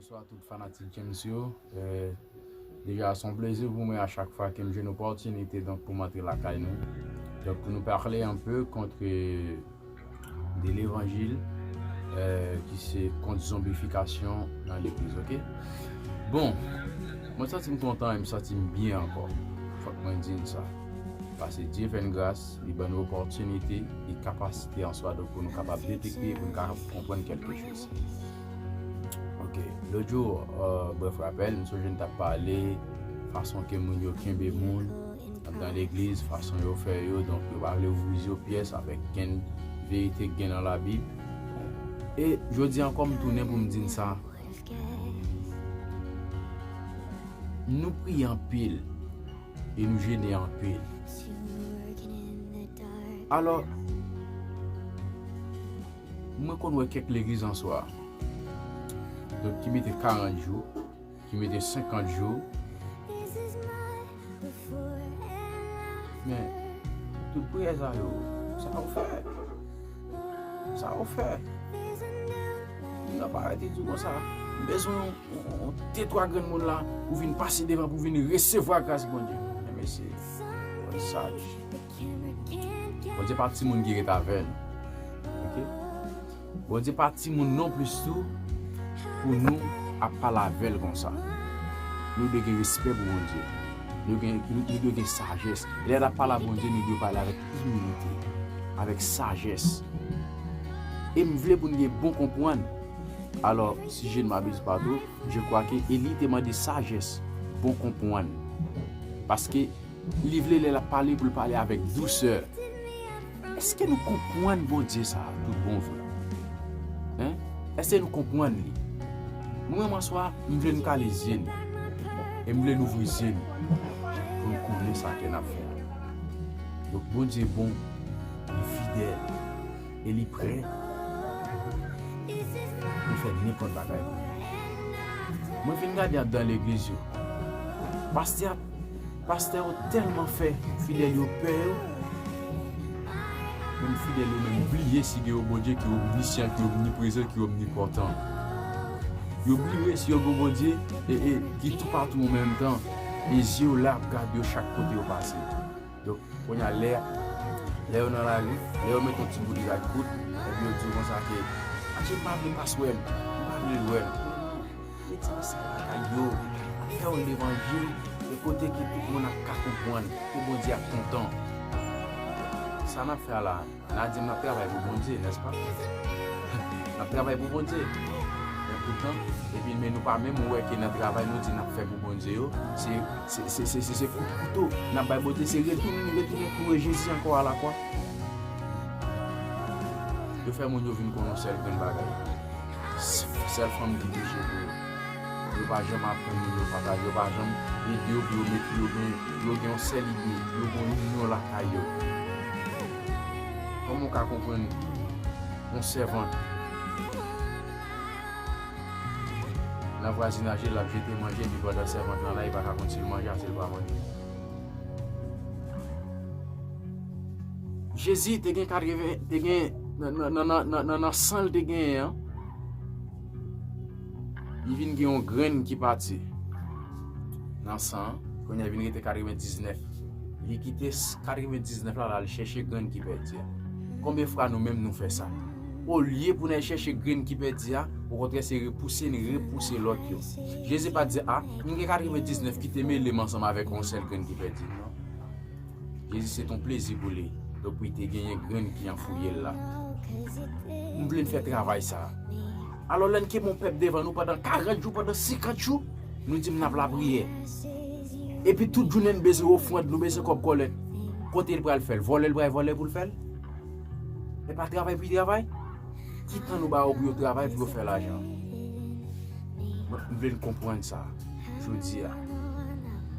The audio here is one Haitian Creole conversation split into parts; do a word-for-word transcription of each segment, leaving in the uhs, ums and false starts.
Bonswa tout fanatik James yo. Euh, deja, se yon plezi pou mwen a chak fwa ke m jwenn opòtinite, donk, pou m antre lakay nou. Donk, pou nou pale un peu contre de levanjil, euh, ki se kont zonbifikasyon nan legliz, oke? Bon, mwen santi m kontan e m santi m byen ankò. Fòk mwen di n sa. Paske Dye fè n gras, li ban nou opòtinite e kapasite an swa, donk, pou nou kapab detekte, pou nou kapab konprann kèlke choz. Oke, lòt jou, euh, brèf rapèl, m sonje n t ap pale fason ke moun yo kenbe moun anndan legliz, fason yo fè yo, donk, yo pa vle ouvri zye pyès avèk kenn verite k gen nan Labib. E jodi ankò, m tounen pou m di n sa. Nou priye anpil e nou jene anpil. Alò, mwen konn wè kèk legliz an swa, donk, ki mete karant jou, ki mete senkant jou. Men, tout priyè sa yo, sa yo fè? Sa yo fè? Moun nan pa rete di konsa, m bezwen yon, yon, yon de twa grenn moun la pou vin pase devan, pou vin resevwa gras Bondye. Men mesye, Bondye saj. Bondye pa timoun ki ret avè n. Oke? Bondye pa timoun non plis tou pou nou ap pale avè l konsa. Nou dwe gen respè pou Bondye. Nou gen, nou, nou dwe gen sajès. Lè n ap pale a Bondye, nou dwe pale avèk imilite, avèk sajès. E m vle pou n gen bon konprann. Alò, si je ne m'abuse pas trop, je crois que Eli te mande sajès, bon konprann. Paske li vle lè l ap pale pou l pale avèk dousè. Èske nou konprann Bondye sa a tout bon vre? Hein? Èske nou konprann li? Mwen menm an swa, m vle n kale zye n. E m vle n ouvri zye n pou n konnen sa ke n ap fè a. Donk, Bondye bon, li fidèl, e li prè pou fè nenpòt bagay pou nou. Mwen vin gade anndan legliz yo. Pastè a Pastè yo tèlman fè fidèl yo pè yo, menm fidèl yo menm bliye si gen yon Bondye ki omnisyan, ki omniprezan, ki omnipòtan. Yo bliye si yo gen yon Bondye e, e, ki toupatou an menm tan, e zye yo la ap gade yo chak kote yo pase. Donk, kounye a, lè, lè yo nan lari, lè yo met yon ti bout rad kout, epi yo di w konsa ke, "Ache, m pa vle pas wè m, m pa vle l wè m." Mete ansanm lakay yo, fè yon levanjil, yon kote ke tout moun ap ka konprann, ke Bondye ap kontan. Sa n ap fè a la, n a di n ap travay pou Bondye, nèspa? N ap travay pou Bondye. Men poutan, epi men nou pa menm wè ke nan travay nou di n ap fè pou Bondye yo, se, se, se kout kouto n ap bay Bondye, se retounen, retounen kouri Jezi ankò alakwa. Yo fè moun yo vin konn yon sèl grenn bagay. Sèl fanm ki touche pou yo. Yo pa janm aprann moun yo pataje, yo pa janm ede yo pou yo met yo gen, yo gen yon sèl ide, yo gen yon inyon lakay yo. Kòman w ka konprann yon sèvant nan vwazinaj li, l ap jete manje, epi pandan sèvant lan la, li pa ka konn si l manje a, si l pa manje? Jezi te gen katreven, te gen nan, nan, nan san l te genyen an, li vin gen yon grenn ki pati nan san an, kounye a vin rete katrevendiznèf. Li kite s-, katrevendiznèf la, l al chèche grenn ki pèdi a. Konbyen fwa nou menm nou fè sa? Olye pou n al chèche grenn ki pèdi a, okontrè, se repouse n, repouse lòt yo. Jezi pa t di, "A, m gen katrevendiznèf, kite mele m ansanm avèk yon sèl grenn ki pèdi." Non. Jezi se t on plezi pou li. Donk, pou li te genyen grenn ki anfouye l la. M vle n fè travay sa a. Alò, lè n kenbe yon pèp devan nou pandan karant jou, pandan senkant jou, nou di m n ap lapriyè. Epi tout jounen n bezwen ofrann, nou bezwen kòb kòlèt. Kote l pral fè l? Vòlè l pral vòlè pou l fè l? E pa travay pou l travay? Ki tan nou ba yo pou yo travay, pou yo fè lajan? Mwen, m vle n konprann sa jodi a.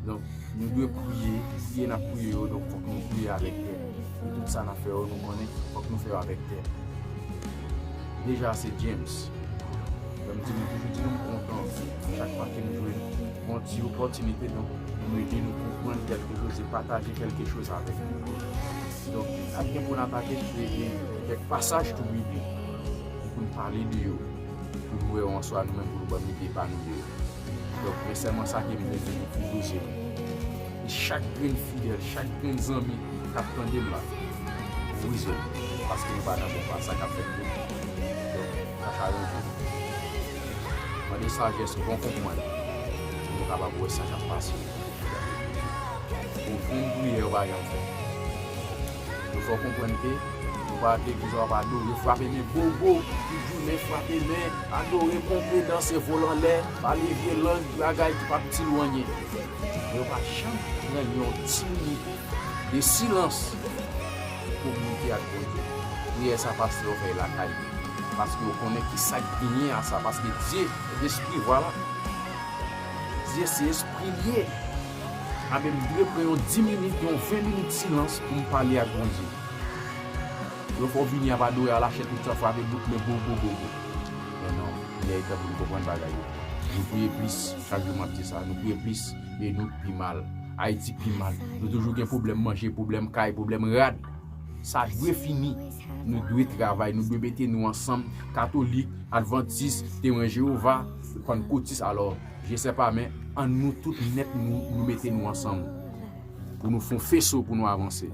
Donk, nou dwe priye, priye n ap priye yo, donk fòk nou priye avèk tè. E tout sa n ap fè yo, nou konnen, fòk nou fè yo avèk tè. Deja, se James. Lè m di nou toujou di nou m kontan chak fwa ke m jwenn yon ti opòtinite, donk, pou m ede nou konprann kèlke choz e pataje kèlke choz avèk nou. Donk, n ap gen pou n atake, e, e, kèk pasaj tou biblik pou n pale de yo. Pou nou wè yon swa nou menm pou nou ban m ide pa nou deyò. Donk, men sèlman sa ke m vle di nou pou brize nou. E chak grenn fidèl, chak grenn zanmi k ap tande m la, pou brize nou. Paske nou pa nan bon pa sa k ap fèt pou nou. Donk, sa ka ranje nou. Mande sajès, bon konprann. Pou nou kapab wè sa k ap pase. Okenn priyè yo pa janm fè. Yo fè w konprann ke ou pa t legliz, w ap adore, frape men bobo, tout jounen frape men, adore, ponpe, danse, vole anlè, pale vye lang, bagay ki p ap itil ou anyen. Men yo pa janm pran yon ti minit de silans pou kominike ak Bondye. Priyè sa pastè yo fè lakay li. Paske yo konnen ki sa k genyen a sa. Paske Dye se espri, vwala. Dye se espri l ye. Anben, m dwe pran yon dis minit, yon ven minit silans pou m pale ak Bondye. Yo fè w vini ap adore a lachè tout sa, frape bout men bobo bobo. Men non, li lè e tan pou nou konprann bagay yo. Nou priye plis, chak jou m ap di sa, nou priye plis, e nou k pi mal. Ayiti pi mal. Nou toujou gen pwoblèm manje, pwoblèm kay, pwoblèm rad. Sa dwe fini. Nou dwe travay, nou dwe mete nou ansanm, katolik, advantis, temwen Jewova, pannkotis, alò, je sais pas, men ann nou tout nèt nou, nou mete nou ansanm. Pou nou fè yon feso, pou nou avanse.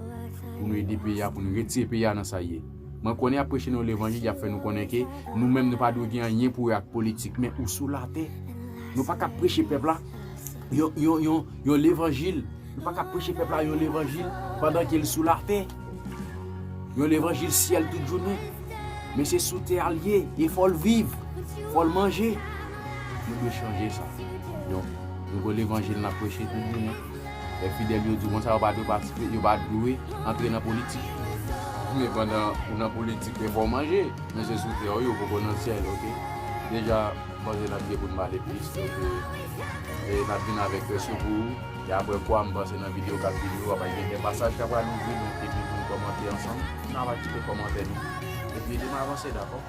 Pou nou ede peyi a, pou nou retire peyi a nan sa l ye. Mwen konnen y ap preche nou levanjil, y ap fè nou konnen ke nou menm nou pa dwe gen anyen pou wè ak politik, men ou sou latè. Nou pa ka preche pèp la yon, yon, yon, yon levanjil. Nou pa ka preche pèp la yon levanjil pandan ke l sou latè. Yon levanjil syèl tout jounen. Men se sou tè a l ye, e fò l viv, fò l manje. Nou dwe chanje sa. Donk, nou gon levanjil n ap preche tout jounen. Lè fidèl yo di w konsa, yo pa dwe patisipe, yo pa dwe antre nan politik. Men pandan ou nan politik, men fò w manje. Men se sou tè w ye, ou poko nan syèl, oke? Deja, m panse n ap gen pou n pale plis, donk, e, e, n ap vin avèk kèsyon pou ou. E apre kwa, m panse nan videyo k ap vini yo, w ap gen de pasaj k ap pral ouvri, donk, epi pou n kòmante ansanm, n ap aktive kòmantè nou. Epi ede m avanse, dakò?